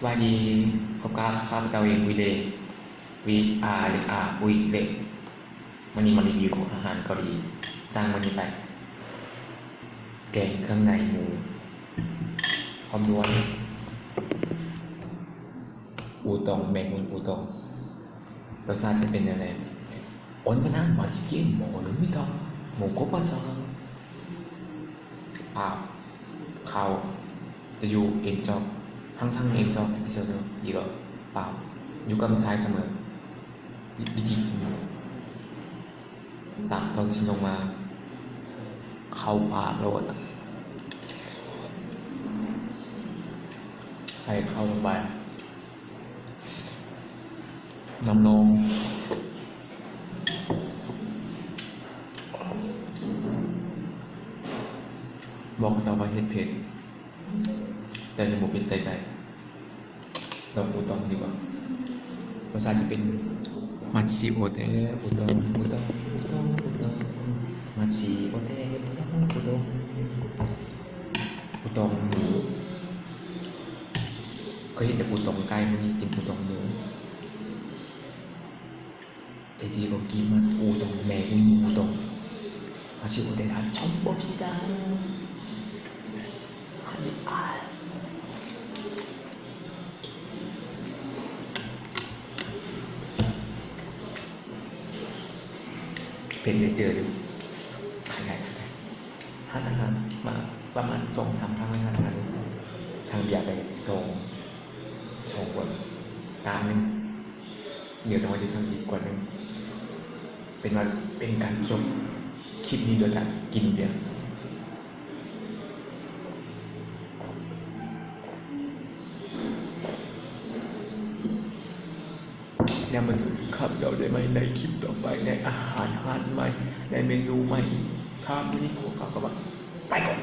ສະບາຍດີ ພົບກັບຂ້າພະເຈົ້າເອງ ວິເລ ວິອາລິອາ ອຸຍເລ. ມື້ນີ້ມາຣີວິວອາຫານເກົາຫຼີ. ສັ່ງມື້ນີ້ໄປ ແກງເຄື່ອງໃນໝູ ພ້ອມດ້ວຍ ອູຕົງ, ແມງມຸມອູຕົງ. ລົດຊາດຈະເປັນແນວໃດ? 온 바나나 마지긴 모르니다. 모고파서. 아, ເຂົ້າຈະຢູ່ເອັນຈອກ 항상 왼쪽에 있어서 이거 밥. ຢູ່ກັບທ້າຍສະເໝີ. ວິທີກິນ ຕັກຕອນຊິລົງມາ ເຂົ້າປາກໂລດ ໃສ່ເຂົ້າລົງໄປ. ນ້ຳນອງ ບອກເຂົາເຈົ້າວ່າເຮັດເຜັດ ແຕ່ຍັງບໍ່ເປັນໄຕໃຈ ລອງອູຕົງດີກວ່າ. ລົດຊາດຈະເປັນ 마치 오뎅 우동, 우동, 우동, 우동. 마치 오뎅 우동, 우동. ອູຕົງໝູ ເຄີຍເຫັນແຕ່ອູຕົງໄກ່ ມື້ນີ້ກິນອູຕົງໝູ. 돼지고기 맛 우동, 매운 우동. 마치 오뎅 한번 봅시다. 아니, 아. ເປັນໄດ້ເຈີຢູ່ ຮ້ານອາຫານມາປະມານສອງສາມຄັ້ງແລ້ວ. ຮ້ານອາຫານ ສັ່ງເບຍໄປສອງ ສອງຂວດ ການໜຶ່ງ. ດຽວຕ້ອງໄດ້ສັ່ງອີກຂວດໜຶ່ງ. ເປັນວ່າເປັນການຈົບຄລິບນີ້ດ້ວຍການກິນເບຍ. ແລ້ວມາເຈີກັບເຈົ້າໄດ້ໃໝ່ໃນຄລິບຕໍ່ໄປ ໃນອາຫານຮ້ານໃໝ່ ໃນເມນູໃໝ່. ສຳລັບມື້ນີ້ຂໍກ່າວຄຳວ່າ ໄປກ່ອນ.